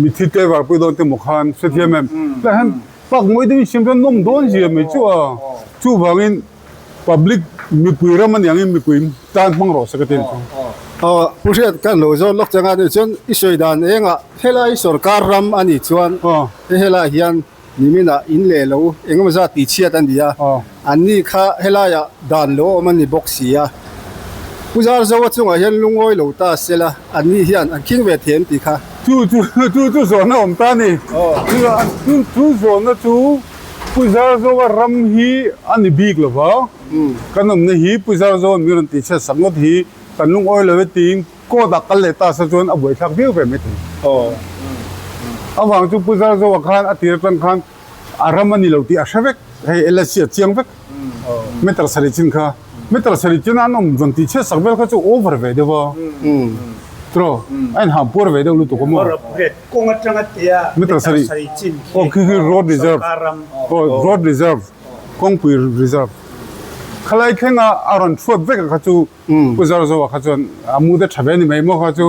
Mithi te varpui dawn te maw khan hrethiam em? Tlai hian park mawi deuhin siam chuan nawm dawn zia mai chu a. Chuvangin public mipui ram aniang in mipui tan hmang rawh se ka ti ang chu. Aw Pu Hriat kan lo zawn lawk chang a nih chuan i sawi dan engah helai sorkar ram a nih chuan helai hian Niminah in leh lo engemaw zat tih chhiat a ni a, anni kha helaiah dan lo awm a ni bawk si a. Pu Zarzoa chungah hian lungawi lo ta sela, anni hian an khing ve thiam tih kha. Chu chu chu chu zawhna awm ta a ni. Chu chu zawhna chu Pu Zarzoa ram hi a ni bik lo va, kan awmna hi Pu Zarzoa min rawn tih chhiat sak ngawt hi kan lungawi lo e tiin Court ah kal leh ta se chuan a buaithlak viau ve mai thei. Avang chu Pu Zarzoa khan a tir atang khan a ram a ni lo tih a hre vek, hei LSC a chiang vek. Meter sarih chin kha, meter sarih chin an awm rawn tih chhiat sak vel kha chu over ve deuh a. Tiraw? A inham puar ve deuh lutuk a maw? Kawng atanga tia meter sarih chin khi road reserve, road reserve, kawngpui reserve. Khalai thlenga a rawn thuat vek a kha chu Pu Zarzoa kha chuan a mu te tha ve ni mai maw kha chu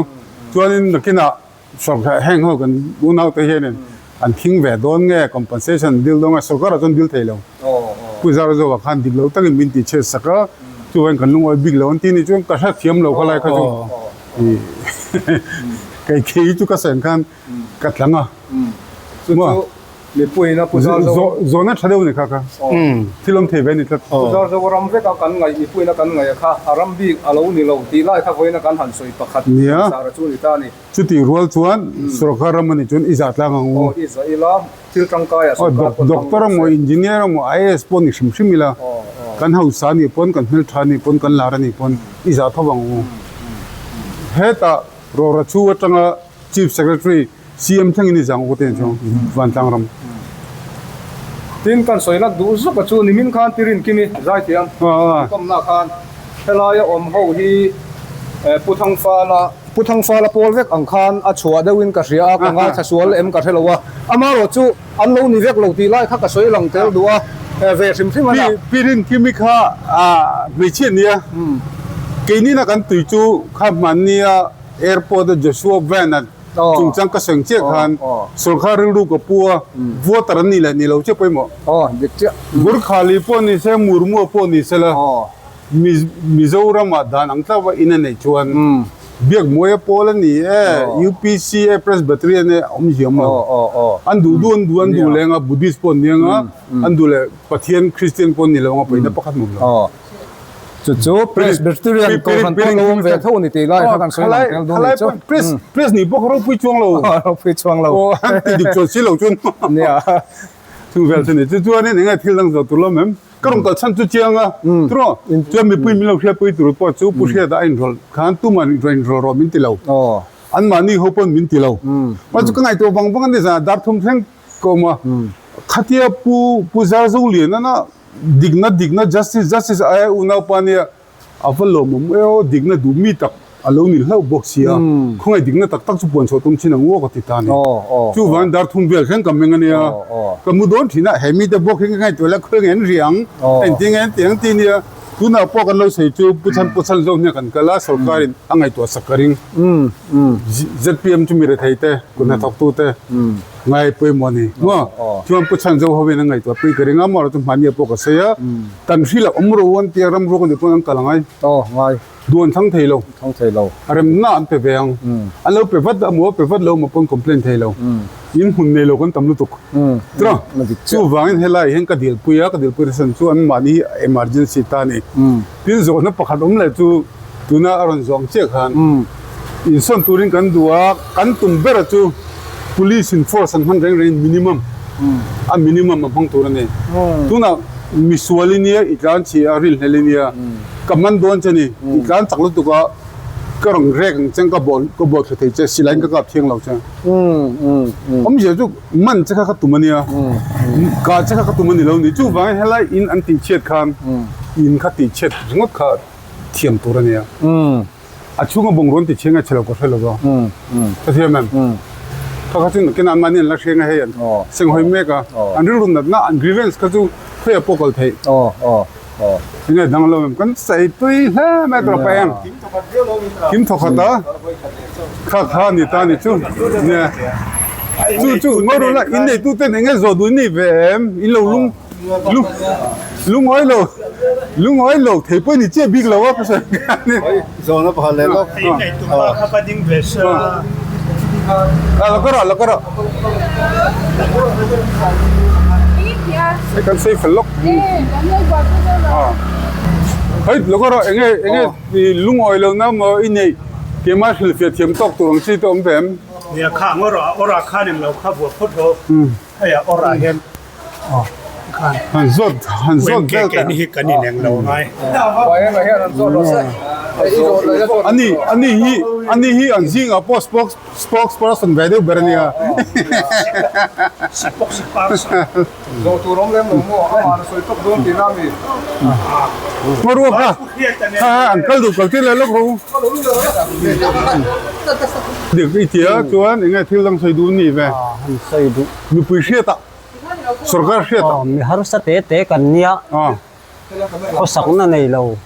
chuanin nakinah sorkar heng ho kan unau te hianin an thing ve dawn nge compensation dil dawn nge sorkarah chuan dil thei lo. Pu Zarzoa khan dik lo takin min tih chhiat sak a chuan kan lungawi bik lo an ti ni chuan ka hrethiam lo kha lai kha chu kei khi chu ka sawi ang khan ka tlang a. Chu chu. Mipuiin a Pu Zarzo. Zawhna tha deuh a ni kha kha. Thil awm thei ve a ni tlat. Pu Zarzo a ram vek a kan ngaih, mipuiin a kan ngaih a kha a ram bik a lo ni lo tih lai kha vawiin a kan han sawi pakhat sara chu a ni ta a ni. Chutih rual chuan sorkar ram a nih chuan i zah tlang ang u. Aw i zah ila, thil tangkai ah sorkar pawn hmang Doctor emaw, engineer emaw, IAS pawh ni hrim hrim ila, kan hausa anih pawn, kan hmeltha anih pawn, kan lar anih pawn i zah tho ang u. Hetah Rawra chu atanga Chief Secretary CM thlengin i zah ang u ka ti ang chu, Vantlang ram. Tin, kan sawi lak duh zawk a chu nimin khan Tirin Kimi zaithiam kawmna khan helaia awm ho hi Pu Thangfala Pu Thangfala pawl vek ang khan a chhuah deuhin ka hria a, ka ngaithla sual em ka hre lo a, amaherawh chu an lo ni vek lo tih lai kha ka sawi lang tel duh a, ve hrim hrim a na. Pirin Kimi kha hmeichhia nia, keinina kan tui chu kha hmannia airport a Joshua Van a chungchang ka sawi ang chiah khan sorkar rilru ka pu a, voter an nih leh nih lo chiah pawimawh. Gurkhali pawh ni se, Murmua pawh ni se la. Mizoramah dan ang tlauh a in a neih chuan Biakmuaia pawl a ni e, UPC e, Presbyterian e a awm ziam lo. An duh duh an duh an duh leng a, Buddhist pawh an ni ang a, an duh leh Pathian Christian pawh an ni lo ang a, pawina pakhat hmu lo. Chu chu Presbyterian Kohhran pawh lo awm ve tho a ni tih lai kha kan sawi lang tel dawn a nih chu. Pres nih pawh kha ropui chuang lo. Ropui chuang lo. An ti dik chuan si lo chuan. Nia. Chung vel chu ni. Chu chuanin eng nge thil dang zawh tur lo mem? Ka rawn kal chhan chu chiang a, tiraw? Chuan mipui min lo hriatpui tur pawh chu Pu Hriata a inrawlh khan tuman rawn inrawlh rawh min ti lo. Anmahni ho pawn min ti lo. Mahse chu ka ngaihtuah vang vang a ni zan ah dar thum thleng ka awm a. Khatia Pu Pu Zarzoliana dikna dikna justice justice aia unaupa nia A va lawmawm e aw, dikna duh mi tak a lo ni hlauh bawk sia, khawngaih dikna tak tak chu puan chhuah tum thin ang u aw ka ti ta a ni. Chuvangin dar thum vel thleng ka meng a nia, ka mu dawn thin a, he mite bawk hi ka ngaihtuah la khawi nge an ri ang, engtin nge an ti ang ti nia, tunah pawh kan lo sawi chu Pu Chhan Pu Chhan zawk hniah kan kal a, sorkarin a ngaihtuah sak ka ring. ZPM chu mi rethei te, kut hnathawktu te. Ngai pawimawh a ni maw? Chuan Pu Chhanzo hovin an ngaihtuah pui ka ring a, maw chu hmahnia pawh ka sawi a, kan hrilh a awm ro an tia ram ruak a nih pawn an kal angai. Aw ngai. Duh an thlang thei lo. Thlang thei lo. A remna an pe ve ang. An lo pe vat a maw, pe vat lo maw pawn complain thei lo. In hmun nei lo kan tam lutuk. Tiraw? Chuvangin helai hian ka dilpui a, ka dilpui nasa chu an mahni hi emergency ta a ni. Tin zawhna pakhat awm leh chu tuna a rawn zawh ang chiah khan insawn turin kan duh a, kan tum bera chu police in force an hman reng rengin minimum a minimum a hmang tur a ni. Tunah misual i nia i tlan chhi a rilhlel i nia ka man dawn che ni i tlan chak lutuk a ka rawn rek ang che ka bawh ka bawh thla thei che silaiin ka kap thiang lo che. Awmzia chu man che kha ka tum a nia, kah che kha ka tum a ni lo ni. Chuvangin helai in an tihchhiat khan in kha tihchhiat ringawt kha thiam tur a nia. A chhunga bungraw an tichhiang a chhe lo ka hre lo va. Ka thiam em? Kha kha chu nakin an mahni an la hreng a hei an senghawi mek a, an rilru natna an grievance kha chu khawiah pawh kal theih. Enge dang lo em kan sawi tui hle mai tur a pa em kim thawk khat a kha kha ni ta ni chu nia chu chu ngawi rawh la in nei tu ten enge zawh duh ni ve em in lo lung lung lungawi lo lungawi lo thei pawh ni chiah bik lo a ka sawi kha ni zawhna pakhat leh lawk in nei tu pa kha va ding ve se a la ka rawh la ka rawh Hei kan sawi fel lawk. Hei lawk erawh enge enge i lungawi lo na maw i neih keimah hrilhfiah thiam tawk tur ang chi te awm ve em? Nia kha ang awrah awrah khan eng lo kha vuah phawt rawh. Hei a awrah hian khan. Han zawt han zawt vel teh. Keini hi kan ineng lo ngai. Ani ani hi ani hi an zingah pawh spokes Spokesperson ve deuh ber a nia. Zawh tur awm lem lo maw? Amah na sawi tawp dawn tihna a mi? Hmarua kha kha an kal duh kal tir leh lawk ro. Dik i tia chuan eng nge thil dang sawi duh ni ve? Han sawi duh. Mipui hriat ah, sorkar hriat ah. Mi harsa te te kan nia. Khawsakna nei lo.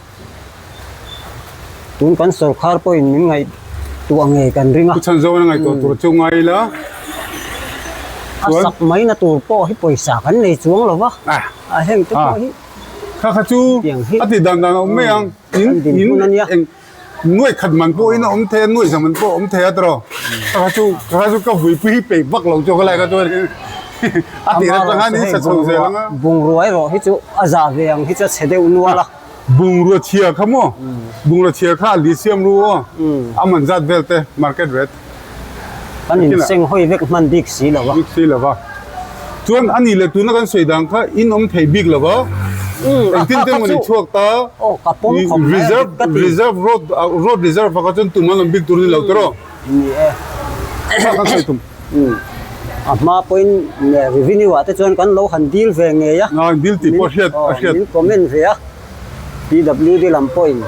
Tun kan sorkar pawhin min ngaihtuah ngei kan ring a. Pu Chhanzawna ngaihtuah tur chu ngai ila. A sak maina tur pawh hi pawisa kan nei chuang lo va. A heng te pawh hi. Kha kha chu a ti dan dan a awm mai ang. In in eng nuai khat man pawh in a awm thei a, nuai za man pawh a awm thei a tiraw. Kha kha chu kha kha chu ka vuipui hi peih vak lo chu ka lai kha chuan. A tir atang hian in sa chho zel ang a. Bungrua erawh hi chu a zah ve ang hi chu a chhe deuh nual a. Bungrua chhia kha maw? Bungrua chhia kha a li siam ru aw. A man zat vel te market rate. Kan inseng hawi vek hman bik si lo a. Bik si lo a. Chuan a nih leh tuna kan sawi dan kha in awm thei bik lo a. Engtin te maw ni chhuak ta. Aw ka pawm khawp mai a dik ka ti. Reserve road road reserve ah kha chuan tum an awm bik tur a ni lo tawh. Ni e. Kha kan sawi tum. A hma pawhin revenue ah te chuan kan lo han deal ve ngei a. A deal tih pawh a hriat a hriat. Min comment ve a. PWD lam pawhin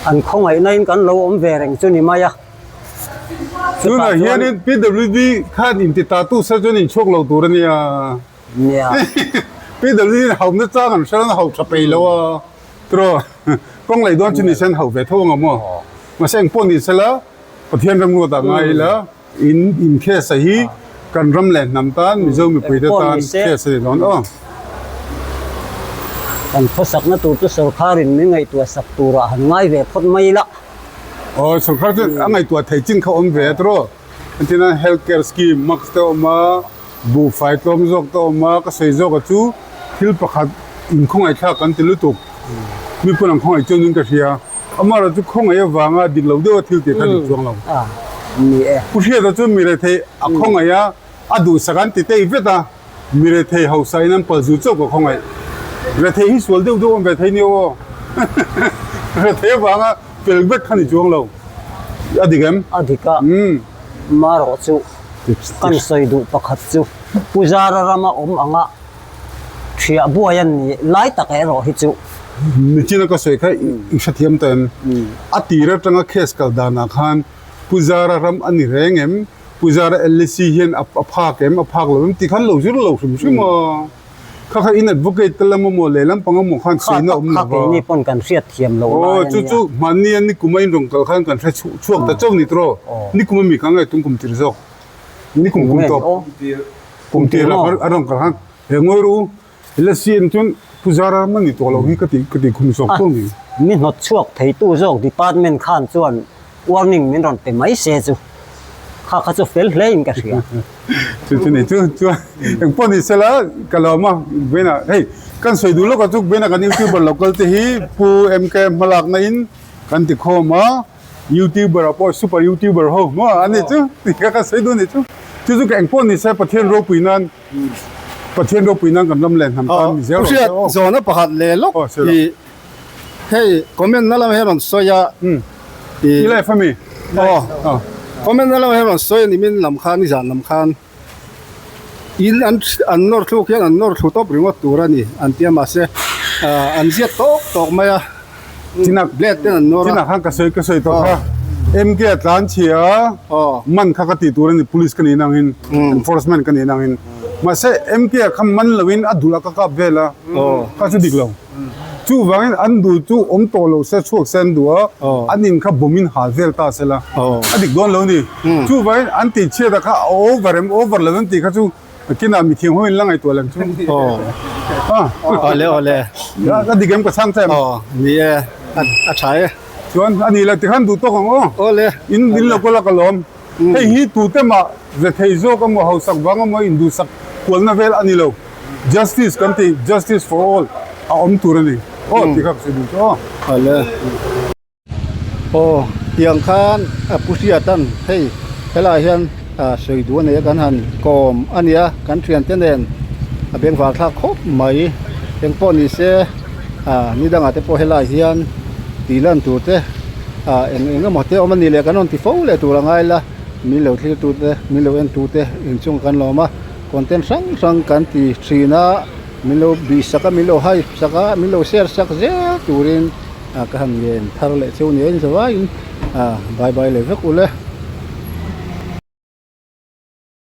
an khawngaihna in kan lo awm ve reng chu ni mai a. Tunah hianin PWD khan inti ta tu se chuan inchhuak lo tur a nia. Nia. PWD in hauna chang an hre hau tha pei lo a. Tiraw kawng lei dawn chu ni sen hau ve tho ang maw. Mahse engpawh ni sela Pathian ram ruat ah ngai ila in in case a hi kan ram leh hnam tan Mizo mipui te tan case a ni dawn aw. Kan khawsakna tur chu sorkharin min ngaihtuah sak turah han ngai ve phawt mai ila. Aw sorkar chu a ngaihtuah thei chin kha awm ve a tiraw. Entirna health care scheme mask te a awm a, buhfai tlawm zawk te a awm a, ka sawi zawk a chu thil pakhat inkhawngaihthlak kan ti lutuk. Mi pawn an khawngaih chuan in ka hria. Amaherawhchu chu khawngaih avanga dik lo deuha thil tih kha dik chuang lo. Pu Hriata chu mi rethei a khawngaih a, a duhsak an ti tei vet a, mi rethei hausa in an pal zu chauh ka khawngaih. Rethei hi sual deuh deuh awm ve thei nia aw. Rethei avanga fel vek kha ni chuang lo. A dik em? A dik a. Amaherawhchu kan sawi duh pakhat chu Pu Zara rama awm anga Thiah buai an ni lai tak erawh hi chu. Nichina ka sawi kha i hrethiam ta em? A tir atanga case kal danah khan Pu Zara ram a ni reng em? Pu Zara LSC hian a phak em? A phak lo em? Tih khan lo zir lo hrim hrim a. Kha kha in advocate te lam emaw lehlam pang emaw khan sawi na awm lo va. Kha keini pawn kan hriat thiam lo lai a nia. Aw chu chu hmanni a nikuma in rawn kal khan kan hre chhuak ta chauh ni tawh. Nikuma mi kha nge tum kum tir zawk? Nikum kum tawp. Kum tir a rawn kal khan he ngawi ru la CM chuan Pu Zara ram a ni tawh lo hi ka ti ka ti khum zawk tawh ni. Mi hnawt chhuak theitu zawk department khan chuan warning min rawn pe mai se chu kha kha chu fel hle in ka hria. Chu chu ni chu chuan engpawh ni sela ka lawm a Bena hei kan sawi duh lawk a chu Bena kan youtuber local te hi Pu MK hmalakna in kan ti khawm a. Youtuber ah pawh super youtuber ho maw a ni chu tih kha ka sawi duh a ni chu. Chu chu ka engpawh ni se Pathian ropui nan Pathian ropui nan kan ram leh hnam tan ni zel rawh se aw. Zawhna pakhat leh lawk hi hei comment na lam hian rawn sawi a i life ami aw comment na lam hian rawn sawi a ni min lam khan nizan lam khan in an an nawr thluk hian an nawr thlu tawp ringawt tur a ni an tia mahse an ziak tawk tawk mai a Chinah blade ten an nawr a Chinah khan ka sawi ka sawi tawh kha MK a tlan chhia man kha ka tih tur a ni police ka nih nang in enforcement ka nih nang in mahse MK a kha man lo in a dul a ka kap vel a kha chu dik lo. Chuvangin an duh chu awm tawh lo se chhuak se an duh a, an in kha bawm in hal vel ta se la, a dik dawn lo ni. Chuvangin an tih chhiat a kha a over em over lo em tih kha chu kinah mithiam ho in la ngaihtuah lem chu. Awle awle. A dik em ka chhang che em? Aw ni e, a tha e. Chuan a nih la tikhan duh tawk ang aw. Awle. In in lo kawlh a ka lawm. Hei hi tute mah ve thei zawk emaw hausak vang emaw induhsak kualna vel a ni lo. Justice kan tih, justice for all a awm tur a ni. Aw tih kha ka sawi duh chu aw. Awle. Aw tiang khan a pu hriat an hei helaiah hian sawi duh a nei a kan han kawm a nia kan thiante nen a bengvar thlak khawp mai engpawh ni se ni dangah te pawh helaiah hian tih lan tur te ah eng eng emaw te awm a ni leh kan rawn ti fo leh tur a ngai la min lo thlir tu te min lo en tu te inchung kan lawm a content hrang hrang kan ti thin a min lo bih sak a min lo hype sak a min lo share sak zel turin ah ka han ngen thar leh cheu ni a in zavaiin ah bye bye leh vek ule.